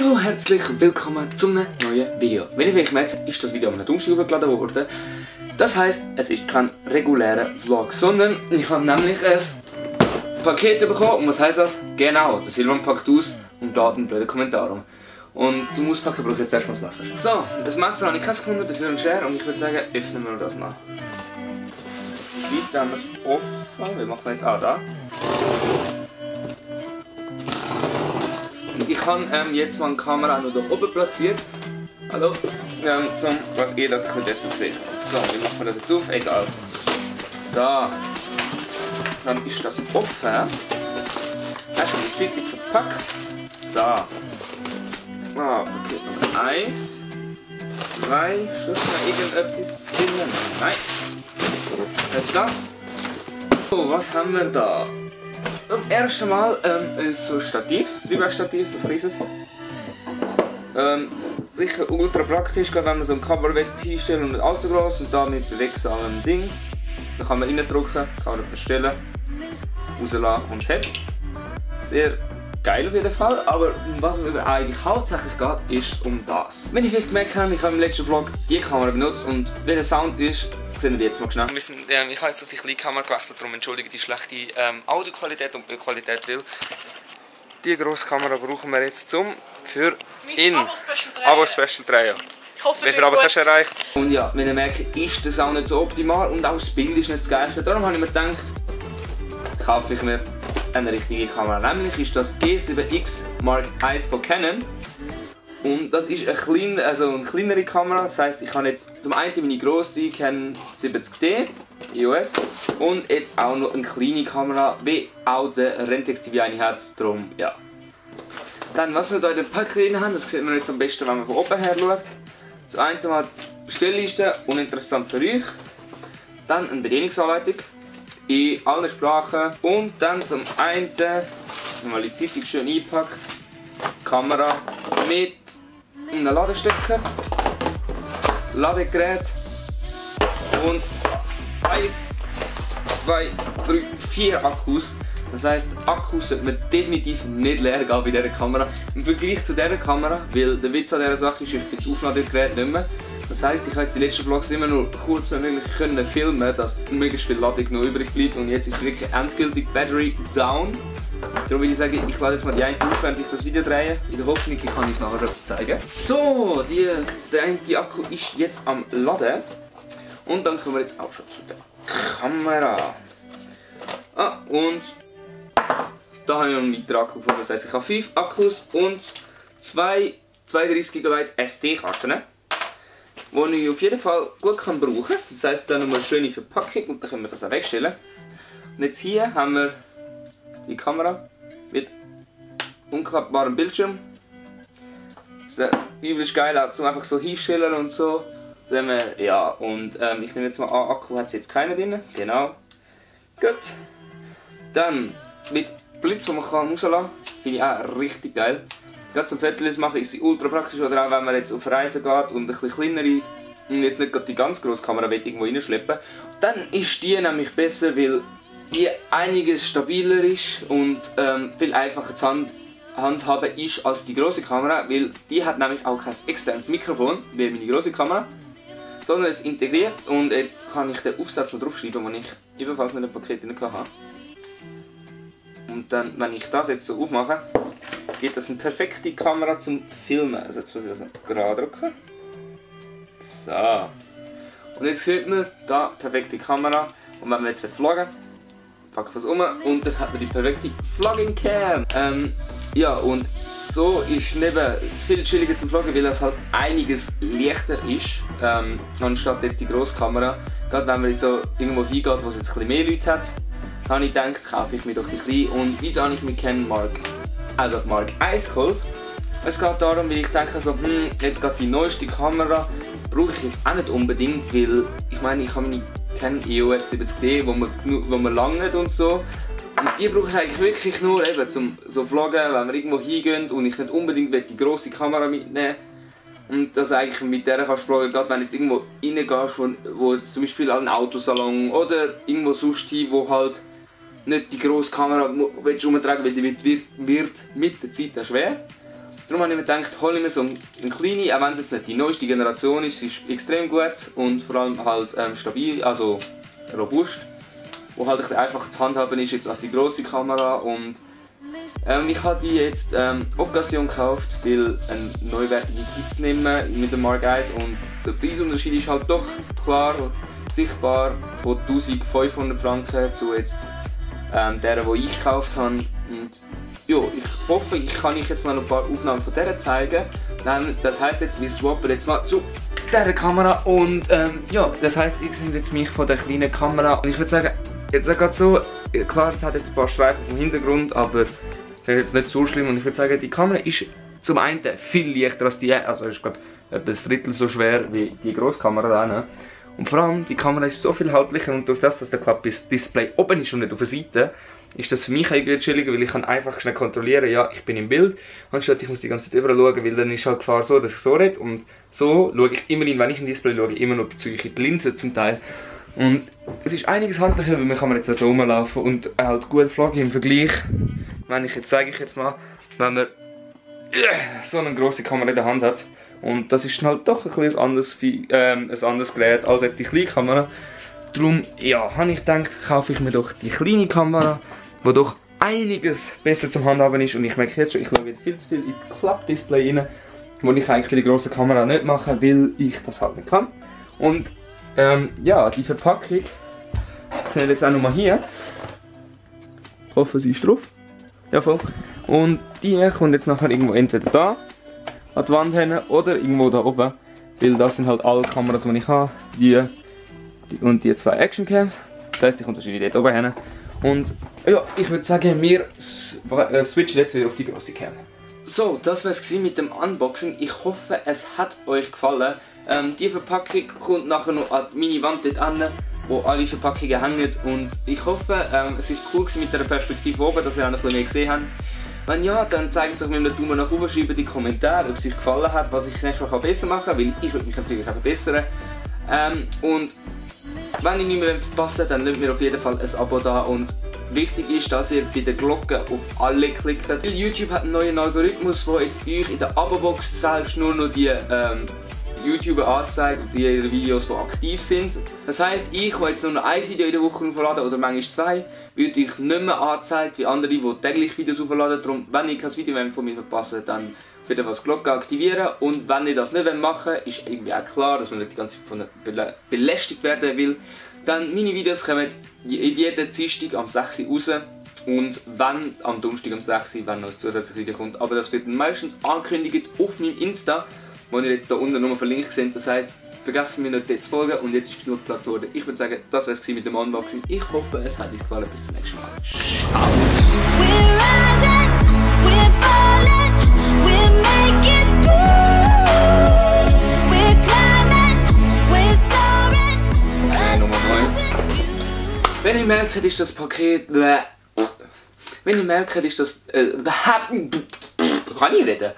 Hallo, herzlich willkommen zu einem neuen Video. Wenn ihr merkt, ist das Video am Donnerstag hochgeladen worden. Das heisst, es ist kein regulärer Vlog, sondern ich habe nämlich ein Paket bekommen. Und was heisst das? Genau, der Silvan packt aus und lädt einen blöden Kommentar um. Und zum Auspacken brauche ich jetzt erstmal das Messer. So, das Messer habe ich keins gefunden, dafür ein Schere und ich würde sagen, öffnen wir das mal. Die Seite haben wir es offen. Wie machen wir jetzt? Ah, da. Ich habe jetzt mal eine Kamera noch da oben platziert. Hallo. Zum, was ihr das ein bisschen besser seht. So, wie machen wir das jetzt auf? Egal. So. Dann ist das offen. Hast du die Zeit verpackt? So. Ah, Paket Nummer 1. 2. Schuss noch irgendetwas drinnen? Nein. Was ist das? So, was haben wir da? Zum ersten Mal ist so ein Stativ, ein Stativ, das kleines. Sicher ultra praktisch, wenn man so ein Cover hinstellen und nicht allzu groß und damit bewegt es an einem Ding. Dann kann man reindrücken, kann man verstellen, rauslassen und hebt. Sehr geil auf jeden Fall, aber um was es eigentlich hauptsächlich geht, ist um das. Wenn ich vielleicht gemerkt habe, ich habe im letzten Vlog die Kamera benutzt und wie der Sound ist, sehen wir jetzt mal schnell. Ich habe jetzt auf die kleine Kamera gewechselt, darum entschuldige die schlechte Audioqualität und Bildqualität, weil die grosse Kamera brauchen wir jetzt für Abo Special 3. Ich hoffe, wie viel Abos hast du erreicht? Und ja, wenn ihr merkt, ist der Sound nicht so optimal und auch das Bild ist nicht das geilste. Darum habe ich mir gedacht, kaufe ich mir eine richtige Kamera. Nämlich ist das G7X Mark I von Canon. Und das ist eine kleinere Kamera, das heisst, ich habe jetzt zum einen meine grosse Canon 70D EOS und jetzt auch noch eine kleine Kamera, wie auch der Rentex TV eine hat, darum ja. Dann, was wir hier in dem Pack drin haben, das sieht man jetzt am besten, wenn man von oben her schaut. Zum einen mal die Bestellliste, uninteressant für euch. Dann eine Bedienungsanleitung in allen Sprachen und dann zum einen, mal die Zeitung schön eingepackt, Kamera mit einem Ladestecker, Ladegerät und 1, 2, 3, 4 Akkus. Das heisst, Akkus sollte man definitiv nicht leer gehen bei dieser Kamera. Im Vergleich zu dieser Kamera, weil der Witz an dieser Sache ist, ist das Aufladegerät nicht mehr. Das heisst, ich habe jetzt die letzten Vlogs immer nur kurz wie möglich filmen, dass möglichst viel Ladung noch übrig bleibt. Und jetzt ist wirklich endgültig Battery down. Darum würde ich sagen, ich lade jetzt mal die eine auf, während ich das Video drehe. In der Hoffnung, ich kann euch nachher etwas zeigen. So, der eine Akku ist jetzt am Laden. Und dann kommen wir jetzt auch schon zu der Kamera. Ah, und da habe ich noch einen weiteren Akku gefunden. Das heisst, ich habe 5 Akkus und 2 32 GB SD-Karten, die ich auf jeden Fall gut brauchen kann. Das heisst, dann noch eine schöne Verpackung und dann können wir das auch wegstellen. Und jetzt hier haben wir die Kamera mit unklappbarem Bildschirm. Das ist übelst geil, auch zum einfach so hinstellen und so. Ja, und ich nehme jetzt mal an, Akku hat jetzt keinen drin. Genau. Gut. Dann mit Blitz, den man rauslassen kann, finde ich auch richtig geil. Gerade zum Fotos machen ist sie ultra praktisch, oder auch wenn man jetzt auf Reisen geht und ein bisschen kleinere und jetzt nicht gerade die ganz grosse Kamera irgendwo reinschleppen. Dann ist die nämlich besser, weil die einiges stabiler ist und viel einfacher zu handhaben ist als die grosse Kamera, weil die hat nämlich auch kein externes Mikrofon, wie meine grosse Kamera, sondern es integriert und jetzt kann ich den Aufsatz noch draufschreiben, den ich ebenfalls in einem Paket drin hatte. Und dann, wenn ich das jetzt so aufmache, gibt das eine perfekte Kamera zum Filmen. Also jetzt muss ich das noch gerade drücken. So. Und jetzt sieht man da perfekte Kamera. Und wenn wir jetzt vloggen, packen wir es um und dann hat man die perfekte Vlogging Cam. Ja, und so ist es viel chilliger zum Vloggen, weil es halt einiges leichter ist, anstatt jetzt die grosse Kamera. Gerade wenn man so irgendwo hingeht, wo es jetzt ein bisschen mehr Leute hat, habe ich gedacht, kaufe ich mir doch die kleine. Und wieso habe ich mir Canon Mark I geholt? Es geht darum, weil ich denke, so, jetzt gerade die neueste Kamera brauche ich jetzt auch nicht unbedingt, weil ich meine, ich habe meine Canon EOS 70D, wo man langt und so. Und die brauche ich eigentlich wirklich nur eben zum so vloggen, wenn wir irgendwo hingehen und ich nicht unbedingt die grosse Kamera mitnehmen. Und dass eigentlich mit der kannst du vloggen, gerade wenn du jetzt irgendwo reingehst, wo zum Beispiel an einen Autosalon oder irgendwo sonst hin, wo halt nicht die grosse Kamera umtragen willst, weil die wird mit der Zeit schwer. Darum habe ich mir gedacht, hole ich mir so eine kleine, auch wenn es jetzt nicht die neueste Generation ist, sie ist extrem gut und vor allem halt stabil, also robust, wo halt ein bisschen einfacher zu handhaben ist jetzt als die grosse Kamera. Und ich habe die jetzt Occasion gekauft, weil eine neuwertige gibt es nicht mehr mit dem Mark I und der Preisunterschied ist halt doch klar sichtbar von 1500 Franken zu jetzt der ich gekauft habe. Und ja, ich hoffe, ich kann euch jetzt mal ein paar Aufnahmen von der zeigen. Das heisst jetzt, wir swappen jetzt mal zu dieser Kamera und ja, das heisst, ich sehe jetzt mich von der kleinen Kamera und ich würde sagen, jetzt gerade so, klar, es hat jetzt ein paar Streifen im Hintergrund, aber das ist jetzt nicht so schlimm und ich würde sagen, die Kamera ist zum einen viel leichter als die, also ich glaube, etwa ein Drittel so schwer wie die Grosskamera da, ne? Und vor allem, die Kamera ist so viel haltlicher und durch das, dass der Klappdisplay oben ist und nicht auf der Seite, ist das für mich irgendwie chilliger, weil ich kann einfach schnell kontrollieren, ja, ich bin im Bild, anstatt ich muss die ganze Zeit überall schauen, weil dann ist halt die Gefahr so, dass ich so rede und so schaue ich immerhin, wenn ich im Display schaue, immer noch bezüglich die Linse zum Teil. Und es ist einiges handlicher, weil man kann jetzt so rumlaufen und halt gut vloggen im Vergleich, wenn ich jetzt, sage ich jetzt mal, wenn man so eine grosse Kamera in der Hand hat. Und das ist halt doch ein anderes Gerät als jetzt die kleine Kamera. Darum, ja, habe ich gedacht, kaufe ich mir doch die kleine Kamera, die doch einiges besser zum Handhaben ist. Und ich merke jetzt schon, ich schaue wieder viel zu viel in das Klappdisplay rein, wo ich eigentlich für die grosse Kamera nicht mache, weil ich das halt nicht kann. Und ja, die Verpackung seht jetzt auch nochmal hier. Ich hoffe, sie ist drauf. Ja, voll. Und die kommt jetzt nachher irgendwo entweder da an die Wand hin oder irgendwo da oben, weil das sind halt alle Kameras, die ich habe, die und die zwei Actioncams. Das heisst, die kommt wahrscheinlich dort oben hin. Und ja, ich würde sagen, wir switchen jetzt wieder auf die grosse Cam. So, das war es mit dem Unboxing. Ich hoffe, es hat euch gefallen. Die Verpackung kommt nachher noch an meine Wand dort an, wo alle Verpackungen hängen. Und ich hoffe, es war cool mit der Perspektive oben, dass ihr auch noch ein bisschen mehr gesehen habt. Wenn ja, dann zeigt es euch mit einem Daumen nach oben, schreibt in die Kommentare, ob es euch gefallen hat, was ich nächstes Mal besser machen kann, weil ich würde mich natürlich auch verbessern. Und wenn ihr nicht mehr verpassen wollt, dann lasst mir auf jeden Fall ein Abo da. Und wichtig ist, dass ihr bei der Glocke auf alle klickt. Weil YouTube hat einen neuen Algorithmus, der jetzt euch in der Abo-Box selbst nur noch die YouTuber anzeigt und die Videos, die aktiv sind. Das heisst, ich, die jetzt nur noch ein Video in der Woche aufladen oder manchmal zwei, wird euch nicht mehr angezeigt wie andere, die täglich Videos aufladen. Darum, wenn ihr kein Video von mir verpassen wollt, dann wieder die Glocke aktivieren. Und wenn ihr das nicht machen wollt, ist irgendwie auch klar, dass man nicht die ganze Zeit von belästigt werden will. Dann meine Videos kommen jeden Dienstag am 6 Uhr raus. Und wenn am Donnerstag am 6 Uhr, wenn noch ein zusätzliches Video kommt. Aber das wird meistens angekündigt auf meinem Insta, wo ihr jetzt hier unten nochmal verlinkt seht. Das heisst, vergessen wir nicht dort zu folgen und jetzt ist genug geplant worden. Ich würde sagen, das war es mit dem Unboxing. Ich hoffe, es hat euch gefallen. Bis zum nächsten Mal. Ciao! Wenn ihr merkt, ist das Paket... Wenn ihr merkt, ist das... kann ich reden?